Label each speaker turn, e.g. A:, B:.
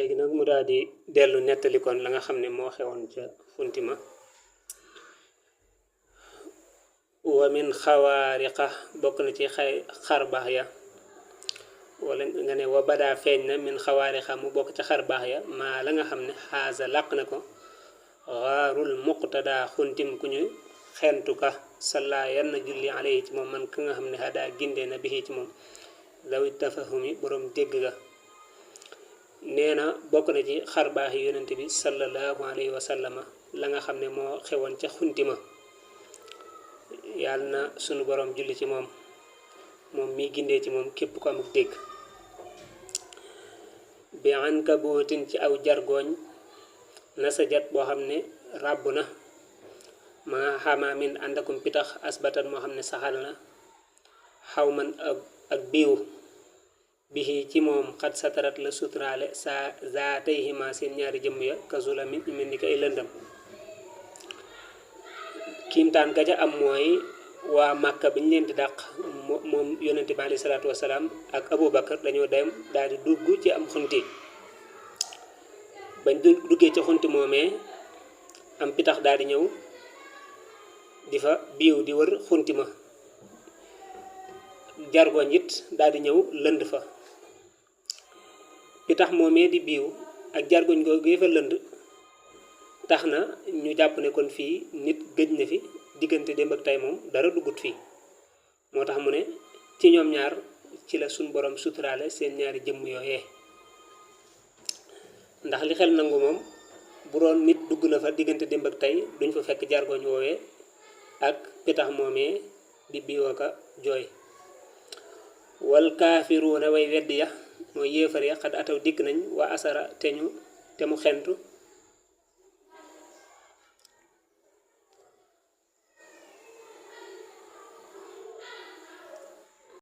A: léegi nag mu daal di dellu nettali kon la nga xam ne moo xewoon ca xuntima wa min xawaariqa bokk na ci xar baax ya wala nga ne wa badaa feeñ na min xawaariqa mu bokk ca xar baax ya maa la nga xam ne xaasa làq na ko xaarul muqtada xuntim ku ñu xentu ka salla yan na julli alayhi ci moom man ka nga xam ne hadaa gindee na bixi ci moom dawi tafahumi borom dégg ga nee na bokk na ci xar baax yi yonent bi sallallahu alayhi wa sallama la nga xam ne moo xewoon ca xuntima yàlla na sunu borom julli ci moom moom mi gindee ci moom képp ko amuk dégg bi ankabootin ci aw jargooñ nasajat boo xam ne ràbb na ma xamaa min àndakum pitax asbatan moo xam ne saxal na xaw man ak biiw bixi ci moom xat satarat la suturaale sa zaatayhima seen ñaari jëmm ya kasula min ñu mel ni ko ay lëndam kiimtaan gaja am mooy waa Màkka bi ñu leen di dàq moom yonente bi alayhi salaatu wasalaam ak Aboubacar dañoo dem daal di dugg ci am xunti bañ duggee ci xunti moomee am pitax daal di ñëw di fa biiw di wër xunti ma jargoñ it daal di ñëw lënd fa pitax moomee di biiw ak jargoñ googee fa lënd tax na ñu jàpp ne kon fii nit gëj na fi diggante démb ak tey moom dara duggut fii moo tax mu ne ci ñoom ñaar ci la suñ borom suturaale seen ñaari jëmm yooyee ndax li xel nangu moom bu doon nit dugg na fa diggante démb ak tey duñ fa fekk jargoñ woowee ak pitax moomee di biiwoo ka jooy wal kaafiruuna way weddi ya mooy yéefar ya xad ataw dikk nañ waa asara te mu xentu